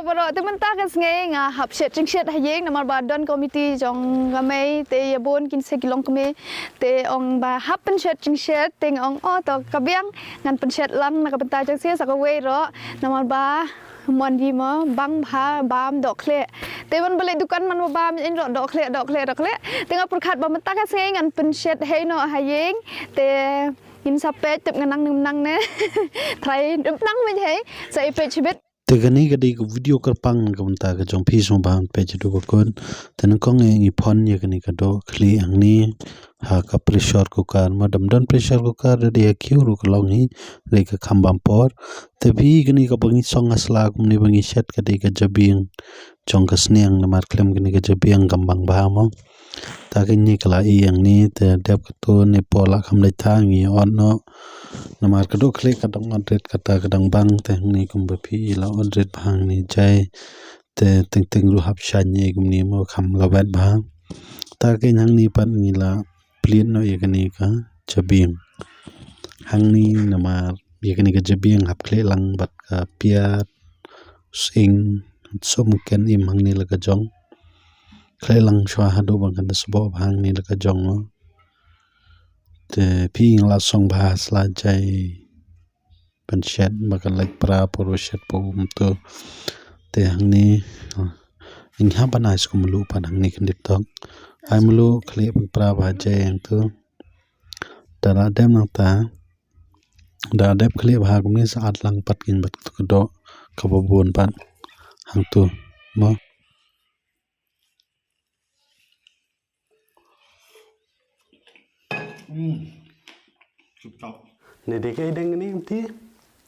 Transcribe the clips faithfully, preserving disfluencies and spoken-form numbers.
Baroh, te mynta ka sngi nga hap shet jingshet ha ïing namar ba don committee jong ka mei, te ïa bun kin sa ki longkmie, te ong ba hap pynshet jingshet, te nga ong, oh, to ka biang, ngan pynshet lang na ka bynta jong sngi sa kawei ruh namar ba mon hi mo bang bha bam dohkhleh. Te man ba leit dukan man ba bam ïa ïn ruh dohkhleh, dohkhleh, dohkhleh. Te nga pyrkhat ba mynta ka sngi ngan pynshet hei noh ha ïing, te ngin sa peit tip ngan nang ne ym nang ne. Trai ym nang mei hei, sa ïa peit shibit. Te kane ka dei ka video kyrpang na ka bynta ka jong phi sngewbha peit haduh ba kut. Te nyngkong eh ngi phon ïa kane ka dohkhleh hangne ha ka pressure cooker. Ma dam don pressure cooker da dei ha khiew ruh ka long hi, dei ka kham bam por. Te phi kane kaba ngi song ha sla kumne ba ngi shet ka dei ka jabieng jong ka sniang namar khlem kane ka jabieng kam bang bha mo. Ta kane ka la ïeng ni te dep katu ne por la kham dei ta ngi ot noh. Namar ka dohkhleh ka dang ot rit kata ka dang bang te hangne kumba phi la ot rit bha hangne jai. Te teng teng ruh hap shaiñ ïa kumne mo kham la wet bha. Ta kane hangne pat ngi la plied noh ïa kane ka jabieng. Hangne namar ïa kane ka jabieng hap khleh lang bad ka piat, sying, sum ken im hangne la ka jong. Khleh lang shuwa haduh ba kan da sboh bha hangne la ka jong mo. Te phi nga la song bha sla jai pynshet ba kan lait pra puro shet po um to. Te hangne ing ha ban ais ko mulu pan hangne kan dip tok. Ai mulu khleh pynpra bha jai hangtu. Da la dem nangta. Da dep khleh bha kumne sa at lang pat kin bad ka doh kaba bun pat hangtu mo. Hmm. Chup chop. Ne dei ka deng ni mti?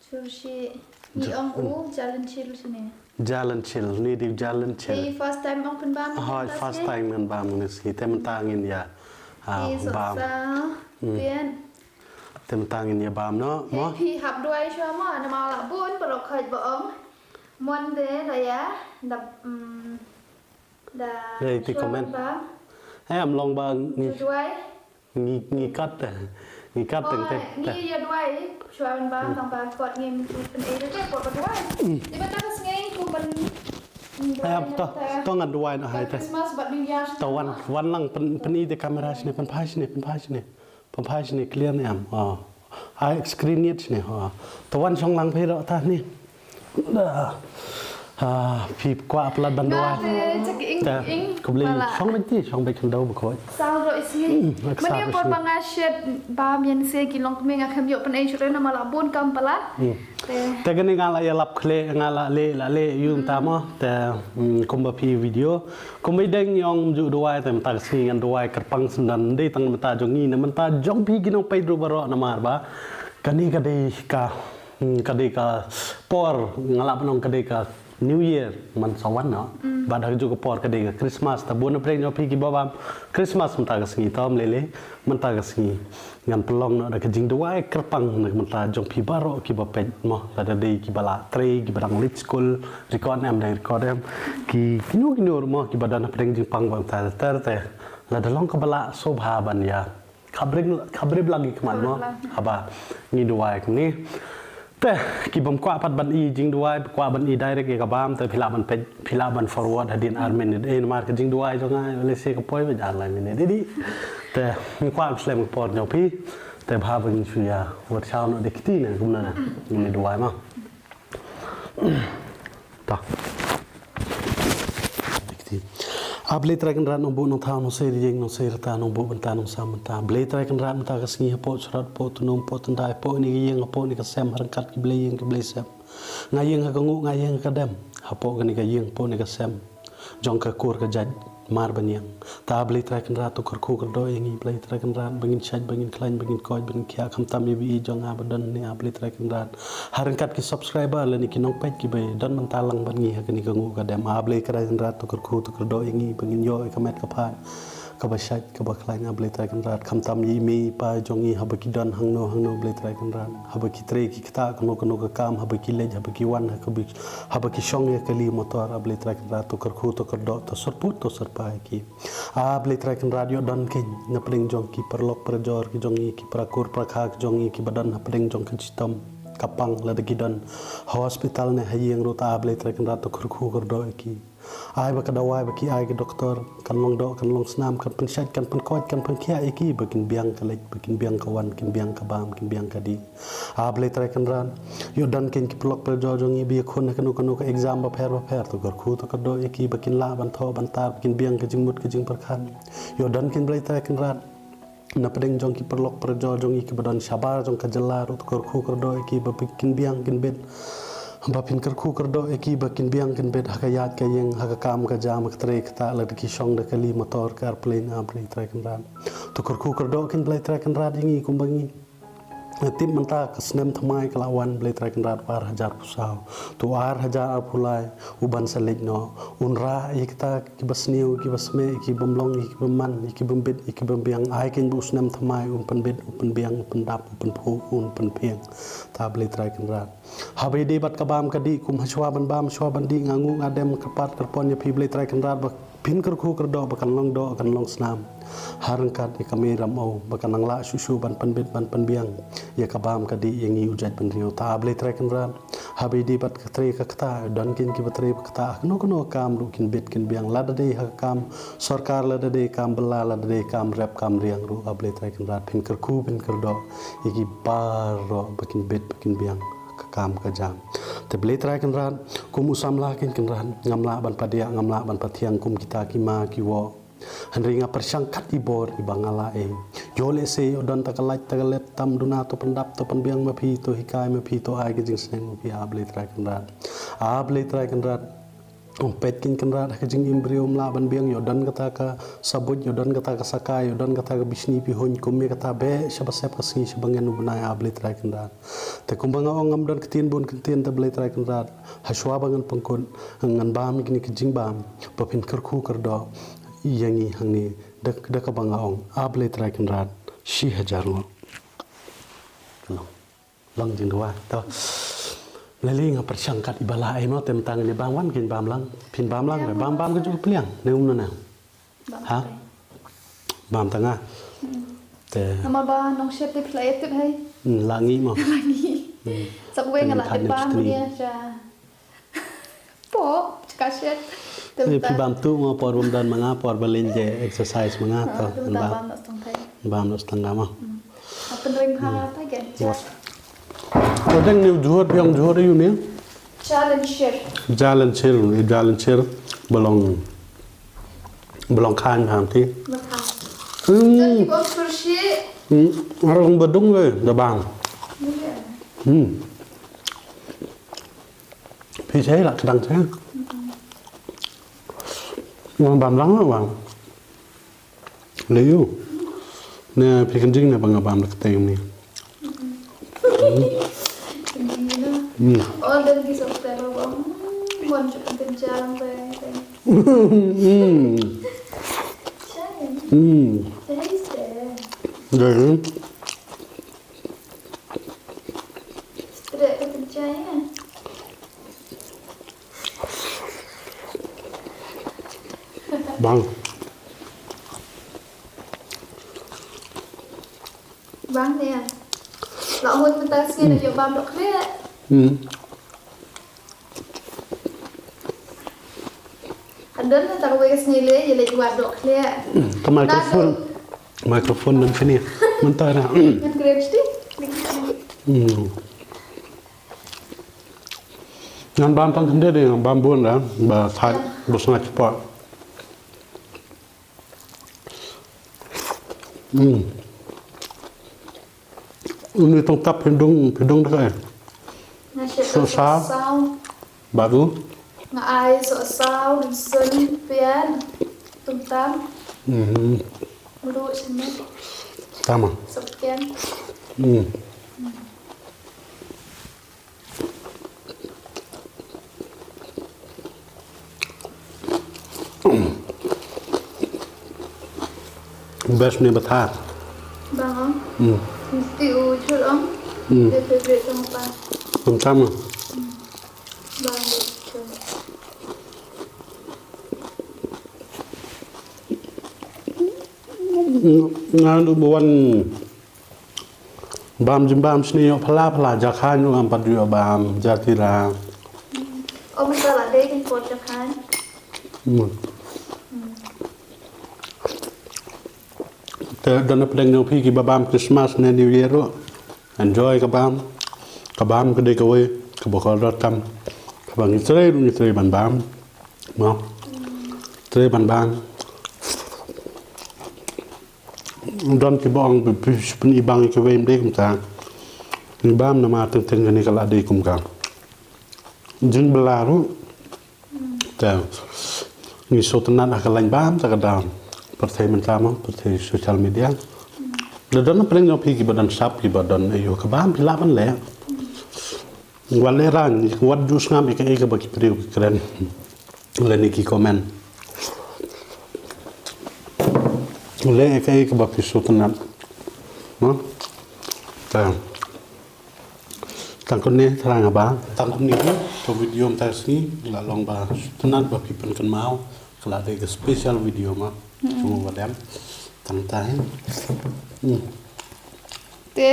Sushi. Ni ong u jalan chil sini. Jalan chil, ni dei jalan chil. Ni first time ong pynbam. Hoi, first time ngan bam ni si. Te mynta ngin ïa. Ah, bam. Pian. Te mynta ngin ïa bam noh mo. Phi hap duwai shuwa mo, namar la bun baroh khaj ba ong. Mon de da ïa da. Dei ti comment. Em long ba ngi ngi kat te. Ngi kat teng te. Ngi ïa duwai shuwa ban bam tang ba kot ngim tu pyn ei te kot ba duwai. Ni ba ta ka sngi ku ban. Em to to ngan duwai na hai te. Christmas bad New Year. To wan wan lang pyn pyn ei te kamera sini pyn phai sini pyn phai sini. Pynphai shane clear ne em. Oh. Ai screen yet shane. Oh. To wan shong lang phi ro ta ni. Ah, phi kwah palat ban duwai. Khublei shong bad ti shong bad khyndew ba khoi. Sal ro isi. Mani por ba nga shet ba mien se ki long kmie nga khem yo pyn ei shuh na ma la bun kam palat. Te kane nga la ïalap khleh nga la leh la leh ïa mynta mo te kumba phi video kumba i deng ïong ju duwai te mynta ka sngi ngan duwai kyrpang sendang dei tang mynta jong ngi ne mynta jong phi ki nongpeit ruh baroh namar ba kane ka dei ka ka dei ka por nga la pynong ka dei ka New Year man sa wan no ba da ju ka por ka dei ka Christmas ta bun na pdeng jong phi ki ba bam Christmas mynta ka sngi tom lele mynta ka sngi. Ngan pynlong noh da ka jingduwai kyrpang na ka bynta jong phi baroh kiba peit mo lada dei kiba la trei kiba dang leit skul record em dang record em ki kino kino mo kiba don hapdeng jingpang ba ter ter te lada long kaba la sobha ban ïa khabrib khabrib lagi khmat mo haba ngi duwai kni. Te ki bym kwah pat ban i jingduwai kwah ban i direct ïa ka bam te phi lah ban peit phi lah ban forward hadien ar minit eh namar ka jingduwai jong nga le se ka poi ba jar lai minit dei. Te ngi kwah slem ka por jong phi te bha ba ngi shu ïa wat shaw no de kti ne kumna ne ngi duwai ma. Ta. A Blei Trai Kynrad nong buh nong thaw nong sei ri jeng nong sei rta nong buh bynta nong sam bynta Blei Trai Kynrad mynta ka sngi hapoh shrot poh tnum poh tyndai poh ni ka ïing hapoh ni ka sem ha ryngkat ki blei ïing ki blei sem. Nga ïing ha ka nguh nga ïing ha ka dem hapoh kane ka ïing hapoh ni ka sem jong ka kur ka jait mar ban ïeng. Ta Blei Trai Kynrad to kyrkhu kyrdoh ïa ngi Blei Trai Kynrad ba ngin shait ba ngin khlaiñ ba ngin koit ba ngin khiah khamtam ïa ba i jong nga ba don ne a Blei Trai Kynrad. Ha ryngkat ki subscriber lane ki nongpeit kiba don mynta lang bad ngi ha kane ka nguh ka dem a Blei Trai Kynrad to kyrkhu to kyrdoh ïa ngi ba ngin ïoh ïa ka met ka phad kaba shait kaba khlaiñ a Blei Trai Kynrad khamtam ïa i mei i pa jong ngi haba ki don hangno hangno Blei Trai Kynrad haba ki trei ki ktah kano kano ka kam haba ki leit haba ki wan haba ki shong ïa kali motor a Blei Trai Kynrad to kyrkhu to kyrdoh to syrput to syrpai ïa ki. A Blei Trai Kynrad ïoh don keiñ na pdeng jong ki paralok parajor ki jong ngi ki parakur parakha ki jong ngi kiba don na pdeng jong ka chitom. ka pang lada ki don ha hospital ne ha ïing ruh, ta A Blei Trai Kynrad to kyrkhu kyrdoh ïa ki. Ai ba ka dawai ba ki ai ki doktor kan long doh, kan long snam, kan pynshait, kan pynkhoit, kan pynkhiah ïa ki ba kin biang ka leit, ba kin biang ka wan, kin biang ka bam, kin biang ka dih. A Blei Trai Kynrad, ïoh don kein ki paralok parajor jong ngi ba ïakhun ha kano kano ka exam bapher bapher, to kyrkhu to kyrdoh ïa ki ba kin lah ban thoh ban tar, ba kin biang ka jingmut ka jingpyrkhat. Ïoh don kein Blei Trai Kynrad na pdeng jong ki paralok parajor jong ngi kiba don shabar jong ka jylla ruh, to kyrkhu kyrdoh ïa ki ba kin biang kin bit. Ba phin kyrkhu kyrdoh ïa ki ba kin biang kin bit ha ka ïaid ka ïeng, ha ka kam ka jam, ha ka trei ka kta, lada ki shong da kali, motor, ka airplane, A Blei Trai Kynrad. To kyrkhu kyrdoh kein Blei Trai Kynrad ïa ngi kumba ngi tip mynta ka snem thymmai ka la wan Blei Trai Kynrad, ar hajar arphew saw. To ar hajar arphew lai u ban sa leit noh. Un rah ïa kita kiba sniew, kiba smiej, kiba mlong, kiba man, kiba bit, kiba biang. Ai kein ba u snem thymmai un pynbit, un pynbiang, un pyndap, un pynphuh, un pynphieng. Ta Blei Trai Kynrad. Haba ïadei bad ka bam ka dih, kum hashwa ban bam, hashwa ban dih, nga nguh nga dem kyrpad kyrpon ïa phi Blei Trai Kynrad ba phin kyrkhu kyrdoh ba kan long doh, kan long snam. Ha ryngkat ïa ka mei Ramew ba kan nang lah shuh shuh ban pynbit ban pynbiang ïa ka bam ka dih ïa ngi u jaitbynriew. Ta A Blei Trai Kynrad, haba ïadei bad ka trei ka kta, don kein kiba trei ba kta ha kano kano ka kam ruh kin bit kin biang, lada dei ha ka kam sorkar, lada dei kam bylla, lada dei kam rep kam riang ruh, A Blei Trai Kynrad, phin kyrkhu phin kyrdoh ïa ki baroh ba kin bit ba kin biang ka kam ka jam. Te Blei Trai Kynrad, kum u samla kein Kynrad, ngam lah ban padiah, ngam lah ban pathiang kum kita ki ma ki woh. Hynrei nga pyrshang kat i bor iba nga la ei. Ïoh lehse ïoh don ta ka lait ta ka let, tam duna to pyndap, to pynbiang ma phi, to hikai ma phi, to ai ka jingsneng ma phi, A Blei Trai Kynrad. A Blei Trai Kynrad, ym peit kein Kynrad ha ka jingim briew, ym lah ban biang, ïoh don kata ka sabuit, ïoh don kata ka sakai, ïoh don kata ka bishni pihuiñ, kum ïa kata beh shaba sep ka sngi shaba ngen u bnai, A Blei Trai Kynrad. Te kumba nga ong, ngam don ktien bun ktien, te Blei Trai Kynrad, hashwa ba ngan pynkut, ngan bam ïa kine ki jingbam ba phin kyrkhu kyrdoh ïa ngi hangne, da, da kaba nga ong, A Blei Trai Kynrad, shi hajar nguh. Long jingduwai to. Lei lei nga pyrshang kat iba la ei mo, te mynta ngan ïa bam, wan kein bam lang. Phin bam lang, bam, bam ka juh ka pliang ne um na nang. Ha? Bam tang ah. Te namar ba nong shet te phi la ïa tip hei. Hmm, la ngi mo. La ngi. Sa kawei nga la tip bam ne sha. Po, ka shet. Te phi bam tu mo, por bam don ma nga, por ba lynje exercise ma nga to. Te mynta bam na stang thai. Bam na stang nga mo. Apa ring ha ta gen. Ko dang ni jhur biang jhur yu ni. Jalan shir. Jalan shir, jalan shir. Belong. Belong khan ham ti. Belong khan. Hmm. Jadi bos kursi. Hmm. Orang bedung le, da bang. Hmm. Phi chai la kedang chai. Wan bam lang la wan. Lei ïu. Ne phi kynjing ne ba nga bam da kata ïu ni. Hmm. Oh, dan ki sop tero bang. Wan chuk kan jam bai. Hmm. Chai. Hmm. Chai se. Dei. Dei kan jam ya. Bang. Bang ne ya. La hut mynta sngi na ïoh bam dok ne. Hmm. Hadon na tak wei sngi le, ïa le wad dok ne. Ka microphone. Microphone dan sini. Mynta na. Ngan kren sti. Hmm. Ngan bam tang khyndiat de, ngan bam bun da, ba thait, ba sngat spot. Hmm. Uni tong tap phi dung, phi dung da kai. Nga shet sohsaw. Sohsaw. Bad u? Nga ai sohsaw, rynsun, pian, tong tam. Hmm. Mluh sini. Tama. Sohpian. Hmm. Best ne ba thar. Bang ong. Hmm. Mesti u chur ong. Hmm. Dia favorite jong pa. Kum sama. Hmm. Bang dia chur. Nga du buan. Bam jin bam sni ïoh phala phala, Jakhang ïoh am pat ïoh bam, Jatira. O, mynta la dei kin pot Jakhang. Hmm. Te don na pdeng ïoh phi kiba bam Christmas ne New Year ruh. Enjoy ka bam. Ka bam ka dei kawei kaba kordor tam, kaba ngi trei ruh ngi trei ban bam. Mo. Trei ban bam. Don kiba ong ba phi shu pyn-i bang ïa kiwei, ym dei kumta. Ngi bam namar teng teng kane ka la dei kum ka jingbylla ruh. Te ngi sngewtynnat ha ka lain bam, te ka dang pyrthei mynta mo, pyrthei social media. Da don na pdeng ïoh phi kiba don sap, kiba don aïu, ka bam phi lah ban leh. Wat leh rang, wat ju sngap ïa kaei kaba ki briew ki kren lane ki comment. Leh ïa kaei kaba phi sngewtynnat. No? Tang. Tang kumne thrang ba. Tang kumne hi, to video mynta ka sngi la long ba sngewtynnat ba phi pynkynmaw. Ka la dei ka special video ma. Hmm. Sngewbha ba dem. Tang ta hi. Hmm. Te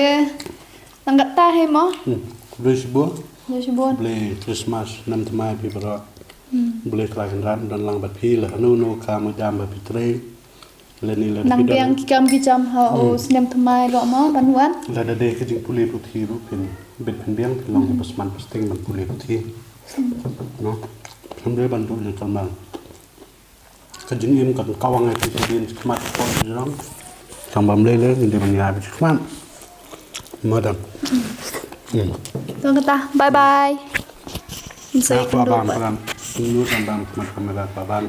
tang kata hi mo. Hmm. Khublei shibun. Khublei shibun. Khublei Christmas snem thymmai phi baroh. Hmm. Khublei Kynrad don lang bad phi, la hano hano ka kam ba phi trei. Lane lane nang biang ki kam ki jam ha u snem thymmai ruh mo ban wan. Lada dei ka jingpule puthi ruh phin bit phin biang, phin long kiba sman pasteng ban pule puthi. No. Phin dei ban duh ïa ka mal. Ka jingim ka kawang ai phi shadien shakhmat ka pom jrong. Tang ba mlei lei ngin dei ban ïa phi shakhmat. Madam. Hmm. To kata, bye bye. Sa ïa ka bam pat. Bam. Nut bam shakhmat kamera ka bam.